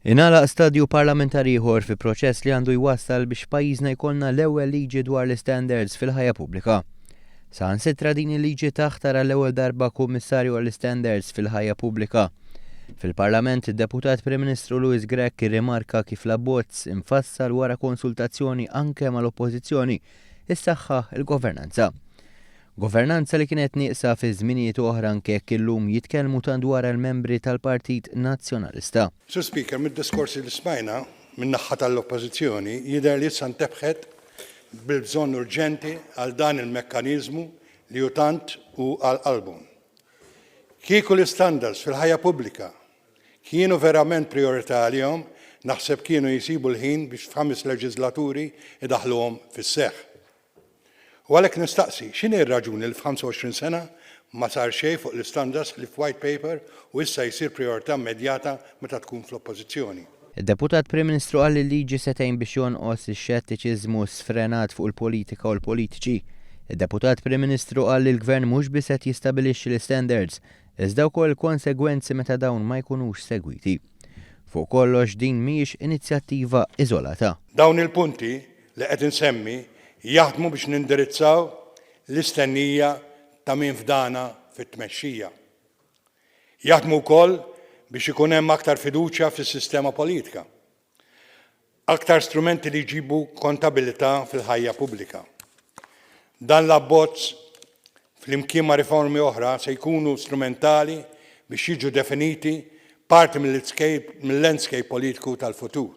Ingħalaq stadju parlamentari ieħor fi proċess li għandu jwassal biex pajjiżna jkollna l-ewwel liġi dwar l-istandards fil-ħajja pubblika. Saħansitra din il-liġi taħtar għall-ewwel darba Kummissarju għall-Istandards fil-Ħajja Pubblika. Fil-Parlament, id-Deputat Prim Ministru Louis Grech irrimarka kif l-abbozz imfassal wara konsultazzjoni anke mal-Oppożizzjoni issaħħaħ il-governanza. Governanza li kienet nieqsa fi żminijiet oħra anke jekk illum jitkellmu tant dwarha l-membri tal-Partit Nazzjonalista. Sur Speaker, mid-diskorsi li smajna min-naħha tal-Oppożizzjoni jidher li issa ntebħet bil-bżonn urġenti għal dan il-mekkaniżmu li hu tant hu għal qalbhom. Kieku l-istandards fil-ħajja pubblika kienu verament prijorità għalihom, naħseb kienu jsibu l-ħin biex f'ħames leġiżlaturi jdaħħluhom fis-seħħ. U għalhekk nistaqsi, x'inhi r-raġuni li f'25 sena ma sar xejn fuq l-istandards ħlief white paper u issa jsir prijorità immedjata meta tkun fl-Oppożizzjoni? Id-Deputat Prim Ministru qal li l-liġi se tgħin biex jonqos ix-xettiċiżmu sfrenat fuq il-politika u l-politiċi. Id-Deputat Prim Ministru qal li l-Gvern mhux biss qed jistabilixxi l-istandards, iżda wkoll il-konsegwenzi meta dawn ma jkunux segwiti. Fuq kollox din mhijiex inizjattiva iżolata. Dawn il-punti li qed insemmi jaħdmu biex nindirizzaw l-istennija ta' min fdana fit-tmexxija. Jaħdmu wkoll biex ikun hemm aktar fiduċja fis-sistema politika. Aktar strumenti li jġibu kontabilità fil-ħajja pubblika. Dan l-abbozz flimkien ma' riformi oħra se jkunu strumentali biex jiġu definiti parti mill-landscape politiku tal-futur.